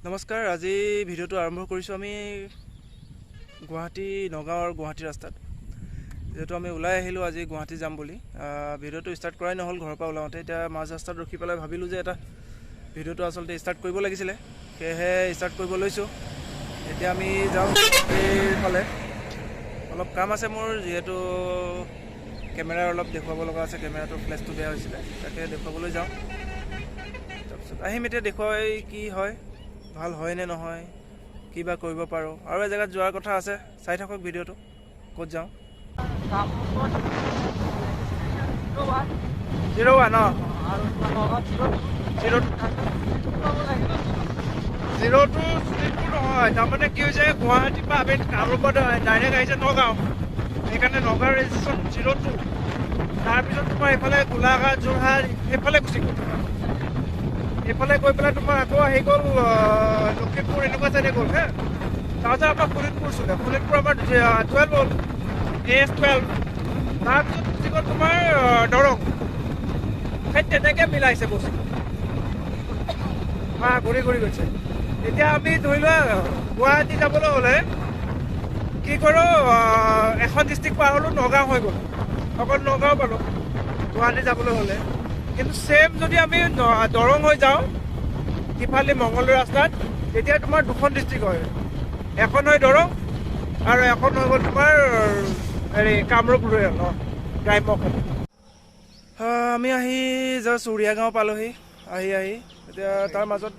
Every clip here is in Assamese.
নমস্কাৰ, আজি ভিডিঅ'টো আৰম্ভ কৰিছোঁ আমি গুৱাহাটী নগাঁও আৰু গুৱাহাটী ৰাস্তাত। যিহেতু আমি ওলাই আহিলোঁ আজি গুৱাহাটী যাম বুলি, ভিডিঅ'টো ষ্টাৰ্ট কৰাই নহ'ল ঘৰৰ পৰা ওলাওঁতে। এতিয়া মাজ ৰাস্তাত ৰখি পেলাই ভাবিলোঁ যে এটা ভিডিঅ'টো আচলতে ষ্টাৰ্ট কৰিব লাগিছিলে, সেয়েহে ষ্টাৰ্ট কৰিব লৈছোঁ। এতিয়া আমি যাওঁ এইফালে, অলপ কাম আছে মোৰ, যিহেতু কেমেৰাৰ অলপ দেখুৱাব লগা আছে। কেমেৰাটোৰ ফ্লেছটো বেয়া হৈছিলে, তাকে দেখুৱাবলৈ যাওঁ। তাৰপিছত আহিম, এতিয়া দেখুৱাই কি হয়, ভাল হয় নে নহয়, কিবা কৰিব পাৰোঁ। আৰু এজেগাত যোৱাৰ কথা আছে, চাই থাকক ভিডিঅ'টো ক'ত যাওঁ। 01 অঁ, 02 শোণিতপুৰ নহয়। তাৰমানে কি হৈছে, গুৱাহাটীৰ পৰা আমি কামৰূপত ডাইৰেক্ট আহিছে নগাঁও, সেইকাৰণে নগাঁও ৰেজিষ্ট্ৰেশ্যন 02। তাৰপিছত তোমাৰ এইফালে গোলাঘাট, যোৰহাট সেইফালে গুচি গ'ল। এইফালে গৈ পেলাই তোমাৰ আকৌ আহি গ'ল লখিমপুৰ, এনেকুৱা চাইডে গ'ল। হে, তাৰপিছত আমাৰ শোণিতপুৰ চলে, শোণিতপুৰ আমাৰ 12 হ'ল, AS 12। তাৰপিছত গুচি গ'ল তোমাৰ দৰং। সেই তেনেকৈ মিলাইছে বস্তুটো, হা, ঘূৰি ঘূৰি গৈছে। এতিয়া আমি ধৰি লোৱা গুৱাহাটী যাবলৈ হ'লে কি কৰোঁ, এখন ডিষ্ট্ৰিক্ট পাৰ হ'লোঁ, নগাঁও হৈ গ'ল, অকল নগাঁও পালোঁ গুৱাহাটী যাবলৈ হ'লে। কিন্তু ছেম যদি আমি দৰং হৈ যাওঁ সিফালে মংগলদৈ ৰাস্তাত, তেতিয়া তোমাৰ দুখন ডিষ্ট্ৰিক্ট হয়, এখন হয় দৰং আৰু এখন হৈ গ'ল তোমাৰ হেৰি কামৰূপ ৰুৰেল, অঁ, গ্ৰাম্যখন। আমি আহি জাষ্ট উৰিয়া গাঁও পালোহি আহি আহি। এতিয়া তাৰ মাজত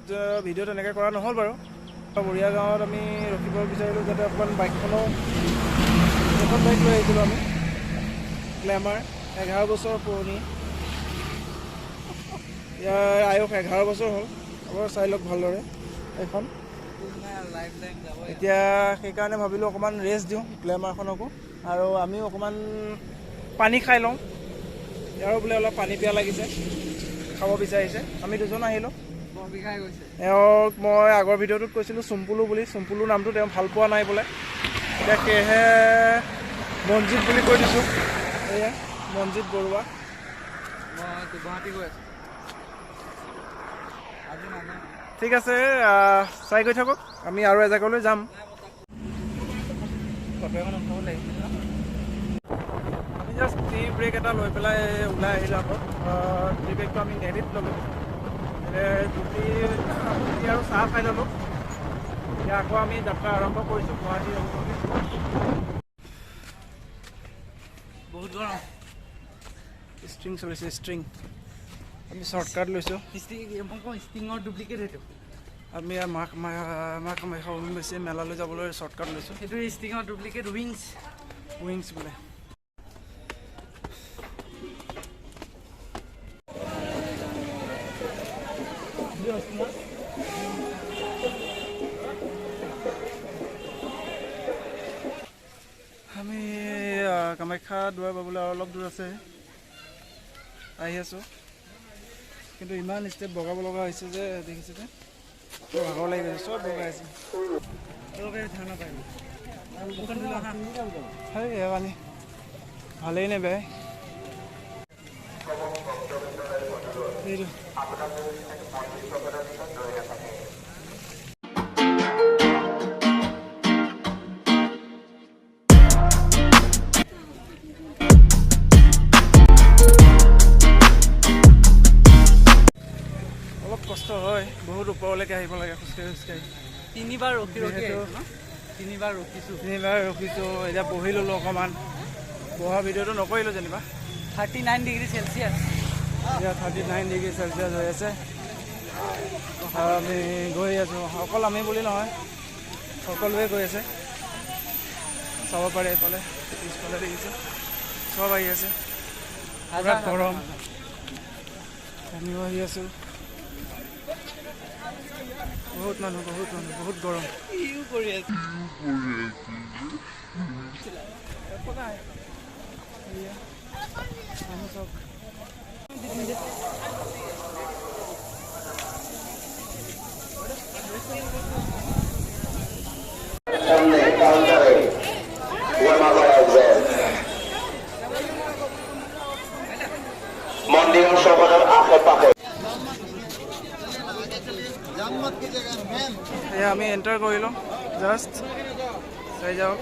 ভিডিঅ' তেনেকৈ কৰা নহ'ল বাৰু। উৰিয়া গাঁৱত আমি ৰখিব বিচাৰিলোঁ যাতে অকণমান বাইকখনো, এখন বাইক লৈ আহিছিলোঁ আমি, গ্লেমাৰ, 11 বছৰ পুৰণি, ইয়াৰ আয়ুস 11 বছৰ হ'ল। এবাৰ চাই লওক ভালদৰে এইখন। এতিয়া সেইকাৰণে ভাবিলোঁ অকণমান ৰেষ্ট দিওঁ গ্লেমাৰখনকো, আৰু আমিও অকণমান পানী খাই লওঁ। ইয়াৰো বোলে অলপ পানী পিয়াহ লাগিছে, খাব বিচাৰিছে। আমি দুজন আহিলোঁ। এওঁক মই আগৰ ভিডিঅ'টোত কৈছিলোঁ চুম্পুলু বুলি, চুম্পুলু নামটো তেওঁ ভাল পোৱা নাই বোলে, এতিয়া সেয়েহে মঞ্জিত বুলি কৈ দিছোঁ। এয়া মঞ্জিত বৰুৱা। ঠিক আছে, চাই গৈ থাকক, আমি আৰু এজেগালৈ যাম। আমি জাষ্ট টি ব্ৰেক এটা লৈ পেলাই ওলাই আহিলোঁ আকৌ। টি ব্ৰেকটো আমি নেৰিত ল'লোঁ, ৰুটি আৰু চাহ খাই ল'লোঁ। এতিয়া আকৌ আমি যাত্ৰা আৰম্ভ কৰিছোঁ গুৱাহাটী অভিমুখে। বহুত গৰম, ষ্ট্ৰিং চলিছে, ষ্ট্ৰিং। আমি শ্বৰ্টকাট লৈছোঁ। ষ্টিঙৰ ডুপ্লিকেট সেইটো। আমি মা কামাখ্যা অম্বুবাচী মেলালৈ যাবলৈ শ্বৰ্টকাট লৈছোঁ। সেইটো ষ্টিঙৰ ডুপ্লিকেট উইংছ, উইংছ বোলে। আমি কামাখ্যা দুৱাৰ পাবলৈ আৰু অলপ দূৰ আছে, আহি আছোঁ। কিন্তু ইমান ষ্টেপ বগাব লগা হৈছে যে দেখিছে যে ভাগৰ লাগি গৈছে, চব বগাই আছে। পানী ভালেই নে বেয়াই? এইটো অলপ কষ্ট হয়, বহুত ওপৰলৈকে আহিব লাগে খোজকাঢ়ি খোজকাঢ়ি। তিনিবাৰ ৰখি ৰখি, তিনিবাৰ ৰখিছোঁ, তিনিবাৰ ৰখিছোঁ। এতিয়া বহি ল'লোঁ অকণমান, বহা ভিডিঅ'টো নকৰিলোঁ যেনিবা। 39 ডিগ্ৰী চেলচিয়াছ, এতিয়া 39 ডিগ্ৰী চেলচিয়াছ হৈ আছে। আমি গৈ আছোঁ, অকল আমি বুলি নহয়, সকলোৱে গৈ আছে। চাব পাৰে এইফালে পিছফালে দেখিছে চব আহি আছে। পুৰা গৰম, আমিও আহি আছোঁ। বহুত মানুহ, বহুত মানুহ, বহুত গৰম। মানুহ চব। মন্দিৰৰ চৌহদৰ আশে পাশে जाम मत कीजिएगा मैम। আমি এণ্টাৰ কৰিলোঁ জাষ্ট, চাই যাওক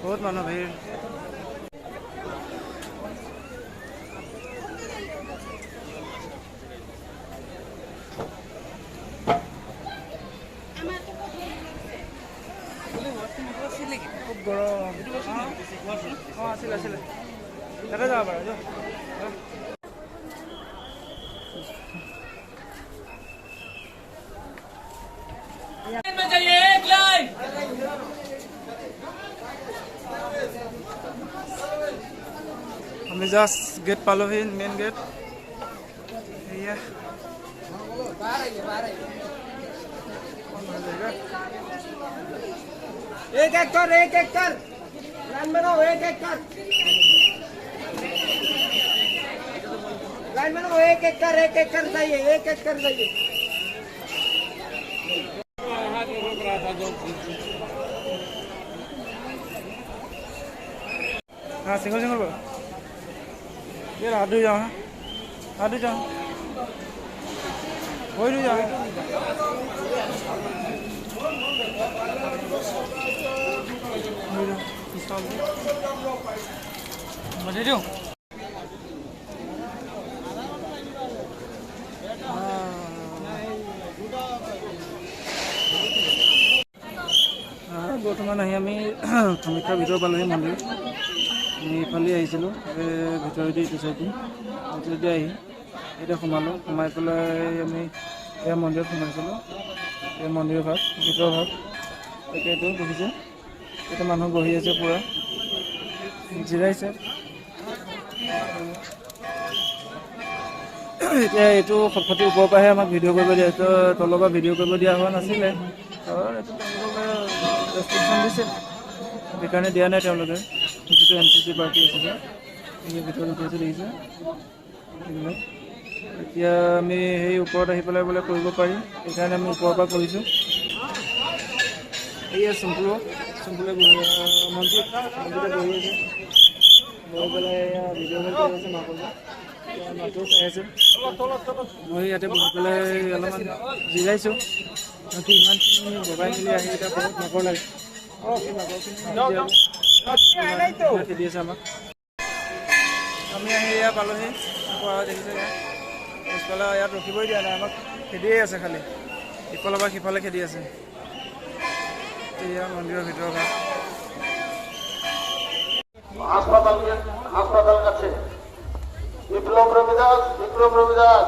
বহুত মানুহ ভিৰ। খুব গৰম। অঁ আছিলে আছিলে, তাতে যাব পাৰা যোৱা। আমি জাষ্ট গেট পালোহি, মেইন গেট। এয়া एक एक कर, एक एक कर, लाइन बनाओ, एक एक कर, लाइन बनाओ, एक एक कर, एक एक कर जाइए, एक एक कर जाइए। हाँ सिंगल सिंगल बोलो ये हाथ धो जाओ, हाथ धो जाओ, वही धो जाओ। বৰ্তমান আহি আমি কামাখ্যাৰ ভিতৰ পালোহি মন্দিৰ। আমি এইফালে আহিছিলোঁ, ভিতৰেদি এইটো চাইডে ভিতৰেদি আহি এতিয়া সোমালোঁ। সোমাই পেলাই আমি এয়া মন্দিৰত সোমাইছিলোঁ। এই মন্দিৰৰ ভাগ ভিতৰৰ ভাগ এতিয়া এইটো দেখিছে, এতিয়া মানুহ বহি আছে পূৰা জিৰাইছে। এতিয়া এইটো খটখটিৰ ওপৰৰ পৰাহে আমাক ভিডিঅ' কৰিব দিয়া, তলৰ পৰা ভিডিঅ' কৰিব দিয়া হোৱা নাছিলে, কাৰণ এইটো তেওঁলোকে ৰেষ্ট্ৰিকশ্যন দিছে, সেইকাৰণে দিয়া নাই তেওঁলোকে। যিটো NCC party আছিলে এই ভিতৰত উঠিছে দেখিছে সেইবিলাক। এতিয়া আমি সেই ওপৰত আহি পেলাই বোলে কৰিব পাৰিম, সেইকাৰণে আমি ওপৰৰ পৰা কৰিছোঁ। এইয়া চুম্পুলো চুম্পুলে মন্দিৰ মন্দিৰতে বহি আছে, বহি পেলাই ভিডিঅ' কল কৰি আছে মাকৰ মাকেও চাই আছে। মই ইয়াতে বহি পেলাই অলপমান জিৰাইছোঁ, বাকী ইমানখিনি বগাই মেলি আহি এতিয়া বহুত ভাগৰ লাগে। খেদি আছে আমাক। আমি আহি এয়া পালোহি, দেখিছে পিছফালে ইয়াত ৰখিবই দিয়া নাই আমাক, খেদিয়ে আছে খালি ইফালৰ পৰা সিফালে খেদি আছে। এয়া মন্দিৰৰ ভিতৰৰ ভাগ। হাসপাতাল কাছে বিপ্লব রবিদাস, বিপ্লব রবিদাস,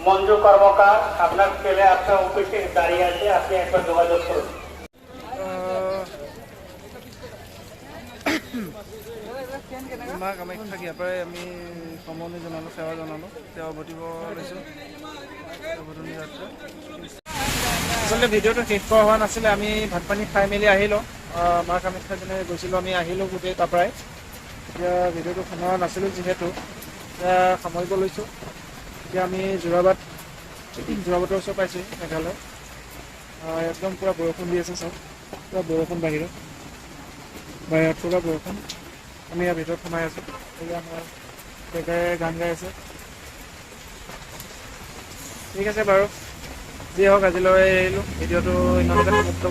মঞ্জু কর্মকার আপনার ছেলে আপনার অফিসে দাঁড়িয়ে আছে, আপনি একবার যোগাযোগ করুন। মা কামাখ্যাক ইয়াৰ পৰাই আমি সমনি জনালোঁ, সেৱা জনালোঁ, সেৱা উভতিব লৈছোঁ উভতনি যাত্ৰা। আচলতে ভিডিঅ'টো শেষ কৰা হোৱা নাছিলে, আমি ভাত পানী খাই মেলি আহিলোঁ। মা কামাখ্যা যেনে গৈছিলোঁ আমি, আহিলোঁ গোটেই তাৰ পৰাই। এতিয়া ভিডিঅ'টো শুনা নাছিলোঁ যিহেতু, এতিয়া সামৰিব লৈছোঁ। এতিয়া আমি যোৰাবাটৰ ওচৰ পাইছোঁ, মেঘালয়। একদম পূৰা বৰষুণ দি আছে, চব পূৰা বৰষুণ, বাহিৰত বাহিৰত পূৰা বৰষুণ। আমি ইয়াৰ ভিতৰত সোমাই আছোঁ। এতিয়া আমাৰ ডেকাই গান গাই আছে। ঠিক আছে বাৰু, যি হওক আজিলৈ এৰিলোঁ, ভিডিঅ'টো ইমানতে সমাপ্ত।